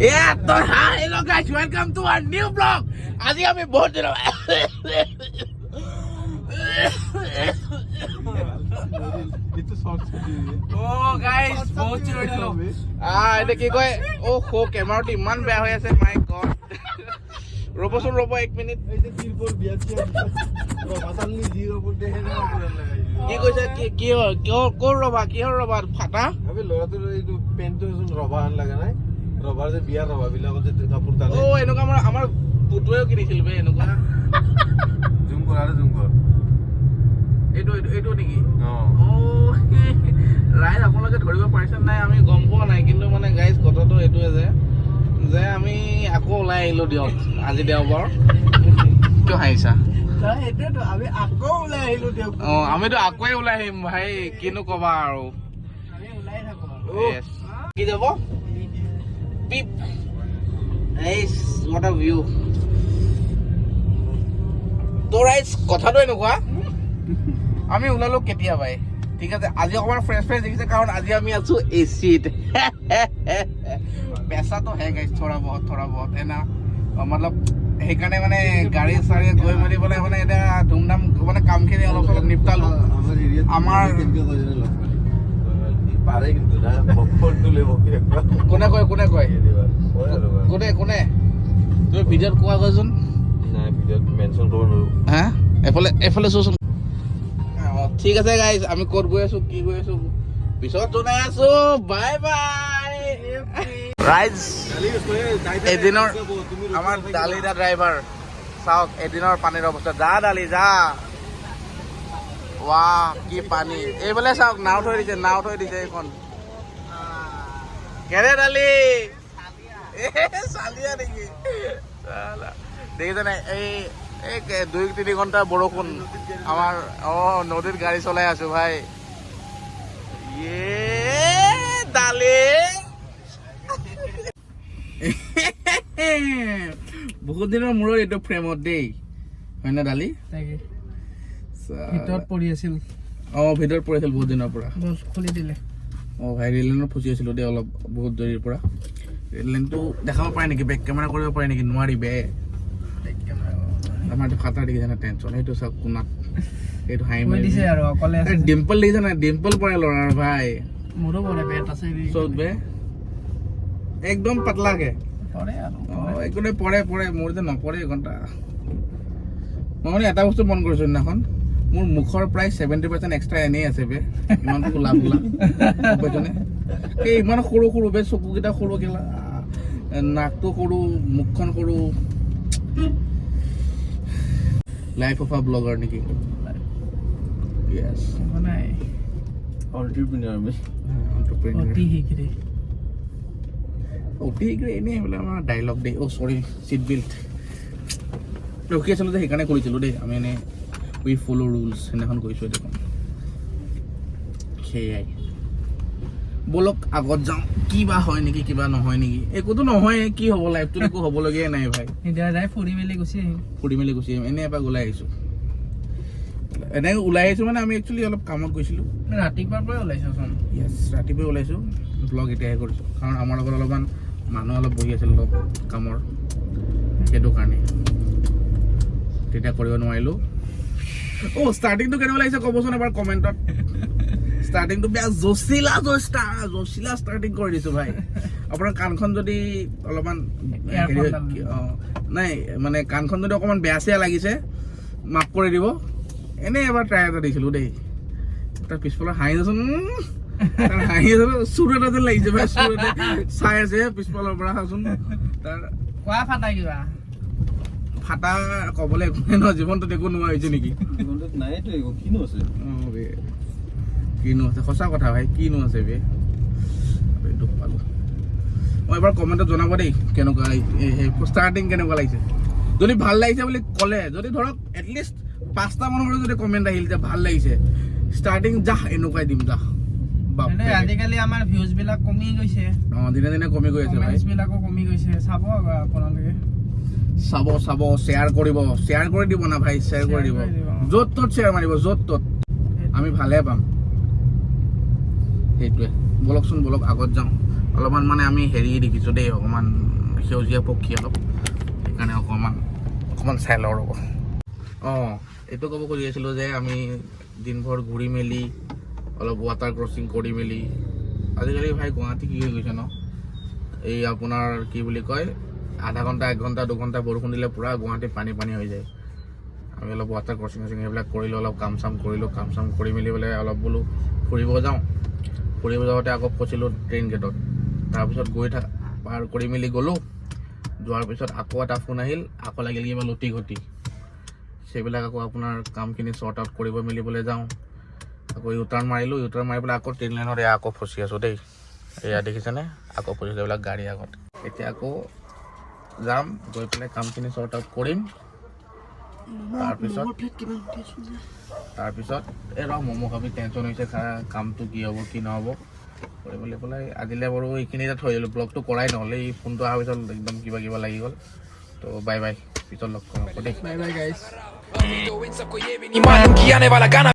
এয়া তই। Hi, hello guys, welcome to our new vlog. আজি আমি বহুত দিনৰ এইটো শৰ্ট। অ' গাইজ, বহুত চিঞৰিলো। এতিয়া কি কয়? অ' সৌ কেমেৰাটো ইমান বেয়া হৈ আছে, মাই গড। ৰ'বচোন, ৰ'ব এক মিনিট। এই যে তিৰপল বিয়া চিয়া ৰভা টানলি যি কাপোৰ দিয়ে, সেনেকুৱা কাপোৰ লগাই। কি কৈছে? কি কি কিয় ক'ৰ ৰবা, কিহৰ ৰবা ফাটা? আমি ল'ৰাটোৰ এইটো পেণ্টটো চোন ৰভা হান লগা নাই? ৰভাৰ যে বিয়াৰ ৰভা বিলাকত যে কাপোৰ টানে। অ' এনেকুৱা আমাৰ পুতুৱেও কিনিছিল বে এনেকুৱা। জুম কৰ আৰু জুম কৰ। এইটো নেকি? অ। অ' ৰাইজ, আপোনালোকে ধৰিব পাৰিছে নাই আমি গম পোৱা নাই, কিন্তু মানে গাইজ, কথাটো এইটোৱে যে আমি আকৌ ওলাই আহিলো দিয়ক। আজি দেওবাৰ। কিয় হাঁহিছা? সেইটোৱেতো, আমি আকৌ ওলাই আহিলো দিয়ক। অ, আমিতো আকৌৱে ওলাই আহিম ভাই, কিনো কবা আৰু। আমি ওলাই থাকো। Yes. কি যাব পিপ। এইচ, what a view! তো ৰাইজ, কথাটো এনেকুৱা, আমি ওলালো কেতিয়াবাই, ঠিক আছে? আজি অকণমান ফ্ৰেছ ফ্ৰেছ দেখিছে, কাৰণ আজি আমি আছো এচিত। पैसा तो है गाइस, थोड़ा बहुत, थोड़ा बहुत है ना। মতলব সেইকাৰণে মানে গাড়ী চাড়ী গৈ মেলি পেলাই মানে এতিয়া ধুমধাম মানে কামখিনি অলপ চলপ নিপটালো। আমাৰ এৰিয়াত কেনেকে কয় জানো? লগ পালে পাৰে, কিন্তু না ফোনটো লৈ বকি ৰাখবা। কোনে কয়? কোনে কয়? কয় আৰু। কোনে কোনে? তুমি ভিডিঅ'ত কোৱা গৈচোন। নাই, ভিডিঅ'ত মেনশ্যন কৰিব নোৱাৰো। হা, এফালে এফালে চোৱাচোন। অঁ, ঠিক আছে গাইজ, আমি ক'ত গৈ আছো, কি গৈ আছো, পিছত জনাই আছো। বাই বাই ৰাইজ। এদিনৰ আমাৰ দালি দা ড্ৰাইভাৰ চাওক, এদিনৰ পানীৰ অৱস্থা। যা দালি যা। ৱাহ, কি পানী! এইফালে চাওক, নাও থৈ দিছে, নাও থৈ দিছে এইখন। কেনে দালি? এ চালিয়া নেকি? চালা। দেখিছে নাই? এই 2-3 ঘণ্টা বৰষুণ আমাৰ। অ, নদীত গাড়ী চলাই আছো ভাই। ইয়ে দালি, বহুত দিনৰ মূৰত এইটো ফ্ৰেমত দেই, হয় নে দালি? তাকে ভিতৰত পৰি আছিল। অ, ভিতৰত পৰিছিল বহুত দিনৰ পৰা। বছ খুলি দিলে। অ ভাই, ৰেল লাইনত ফচি আছিলো দেই অলপ বহুত দেৰিৰ পৰা। ৰেল লাইনটো দেখাব পাৰে নেকি? বেক কেমেৰা কৰিব পাৰে নেকি? নোৱাৰি বে। আমাৰ এইটো ফাটা দেখিছে নাই? টেনচন। সেইটো চাওক কোনাত, সেইটো হাঁহি কৈ মাৰি দিছে আৰু অকলে আছে। ডিম্পল দেখিছে নাই? ডিম্পল পৰে ল'ৰাৰ ভাই। মোৰো পৰে, পেট আছে। চব বে, একদম পাতলাকে। পৰে আৰু। অ, একো নাই, পৰে পৰে। মোৰ যে নপৰে এঘণ্টা। মই মানে এটা বস্তু মন কৰিছোঁ, সেইদিনাখন মোৰ মুখৰ প্ৰায় 70% এক্সট্ৰা এনেই আছে বে। ইমান ফুলা ফুলা, গম পাইছনে? এই ইমান সৰু সৰু বে, চকুকেইটা সৰু কেলা, নাকটো সৰু, মুখখন সৰু। লাইফ অফ আ ব্লগাৰ নেকি? য়েছ। একো নাই। অন্টাৰপ্ৰিনিয়ৰ আমি। অতি শীঘ্ৰে। অতি শীঘ্ৰে। এনেই বোলে আমাৰ ডাইলগ দেই। অ' চৰি, চিট বেল্ট ৰখি আছিলোঁ যে, সেইকাৰণে কৰিছিলোঁ দেই। আমি এনেই we follow rules. সেইদিনাখন গৈছোঁ দেখোন। সেয়াই, ব'লক আগত যাওঁ। কিবা হয় নেকি, কিবা নহয় নেকি? একোতো নহয়। কি হ'ব লাইফটোত? একো হ'বলগীয়াই নাই ভাই। এতিয়া যাই ফুৰি মেলি গুচি আহিম। ফুৰি মেলি গুচি আহিম। এনেই এপাক ওলাই আহিছোঁ, এনেই ওলাই আহিছোঁ। মানে আমি একচুৱেলি অলপ কামত গৈছিলোঁ। ৰাতিপুৱাৰ পৰাই ওলাইছোচোন। য়েছ, ৰাতিপুৱাই ওলাইছোঁ। ব্লগ এতিয়াহে কৰিছোঁ, কাৰণ আমাৰ লগত অলপমান মানুহ অলপ বহি আছিল, অলপ কামৰ, সেইটো কাৰণে তেতিয়া কৰিব নোৱাৰিলোঁ। অ', ষ্টাৰ্টিংটো কেনেকুৱা লাগিছে ক'বচোন এবাৰ কমেণ্টত। ষ্টাৰ্টিংটো বেয়া জচিলা, জচিলা ষ্টাৰ্টিং কৰি দিছোঁ ভাই। আপোনাৰ কাণখন যদি অলপমান হেৰি Earphone ডাল। অঁ, নাই, মানে কাণখন যদি অকণমান বেয়া চেয়া লাগিছে, মাফ কৰি দিব। এনেই এবাৰ ট্ৰাই এটা দিছিলোঁ দেই। তাৰ পিছফালৰ হাঁহি দেচোন, তাৰ হাঁহি আছে, চুৰ এটা যেন লাগিছে ভাই। চুৰ এটা চাই আছে পিছফালৰ পৰা, চাচোন তাৰ। কোৱা, ফাটা কিবা? ফাটা ক'বলৈ একো নাই নহয়। জীৱনটোত একো নোহোৱা হৈছে নেকি? জীৱনটোত নাইতো একো, কিনো আছে? অ বে, কিনো আছে? সঁচা কথা ভাই, কিনো আছে বে? বে, দুখ পালো মই। এবাৰ কমেণ্টত জনাব দেই, কেনেকুৱা ষ্টাৰ্টিং কেনেকুৱা লাগিছে। যদি ভাল লাগিছে বুলি ক'লে, যদি ধৰক এটলিষ্ট পাঁচটা মানুহৰ যদি কমেণ্ট আহিল যে ভাল লাগিছে ষ্টাৰ্টিং, যাহ এনেকুৱাই দিম যাহ। এনে বাপৰে। আজিকালি আমাৰ ভিউজ বিলাক কমি গৈছে। অ, দিনে দিনে কমি গৈ আছে ভাই। কমেণ্টছ বিলাকো কমি গৈছে। চাব আকৌ আপোনালোকে। চাব চাব, শ্বেয়াৰ কৰিব, শ্বেয়াৰ কৰি দিব না ভাই, শ্বেয়াৰ কৰি দিব। কৰি দিব। য'ত ত'ত শ্বেয়াৰ মাৰিব, য'ত ত'ত, আমি ভালে পাম। সেইটোৱে। ব'লকচোন, ব'লক, আগত যাওঁ। অলপমান মানে আমি হেৰি দেখিছোঁ দেই, অকণমান সেউজীয়া পক্ষী অলপ, সেইকাৰণে অকণমান অকণমান চাই লওঁ ৰ'ব। অঁ, এইটো ক'ব খুজি আছিলোঁ যে আমি দিনভৰ ঘূৰি মেলি অলপ ৱাটাৰ ক্ৰচিং কৰি মেলি, আজিকালি ভাই গুৱাহাটী কি হৈ গৈছে ন, এই আপোনাৰ কি বুলি কয়, আধা ঘণ্টা, এক ঘণ্টা, 2 ঘণ্টা বৰষুণ দিলে পূৰা গুৱাহাটী পানী পানী হৈ যায়। আমি অলপ ৱাটাৰ ক্ৰচিং চচিং সেইবিলাক কৰিলোঁ, অলপ কাম চাম কৰিলোঁ। কাম চাম কৰি মেলি পেলাই অলপ বোলো ফুৰিব যাওঁ। ফুৰিব যাওঁতে আকৌ ফচিলোঁ ট্ৰেইন গেটত। তাৰপিছত গৈ থাক পাৰ কৰি মেলি গ'লোঁ। যোৱাৰ পিছত আকৌ এটা ফোন আহিল, আকৌ লাগিল কিবা লটি ঘটি, সেইবিলাক আকৌ আপোনাৰ কামখিনি চৰ্ট আউট কৰিব মেলিবলৈ যাওঁ। আকৌ ইউ টাৰ্ণ মাৰিলোঁ। ইউ টাৰ্ণ মাৰি পেলাই আকৌ ট্ৰেইন লাইনত এয়া আকৌ ফচি আছোঁ দেই। এয়া দেখিছেনে, আকৌ ফচিছোঁ এইবিলাক গাড়ী আগত। এতিয়া আকৌ যাম, গৈ পেলাই কামখিনি চৰ্ট আউট কৰিম। তাৰপিছত এই ৰ ম'ম' খাবি। টেনশ্যন হৈছে, কামটো কি হ'ব কি নহ'ব কৰিবলৈ পেলাই। আজিলৈ বাৰু এইখিনিতে থৈ দিলোঁ। ব্লগটো কৰাই নহ'লে, এই ফোনটো অহাৰ পিছত একদম কিবা কিবা লাগি গ'ল। তো বাই বাই, পিছত লগ কৰিম আকৌ দেই। Bye bye guys. इन सबको ये भी नहीं मालूम कि आने वाला गाना।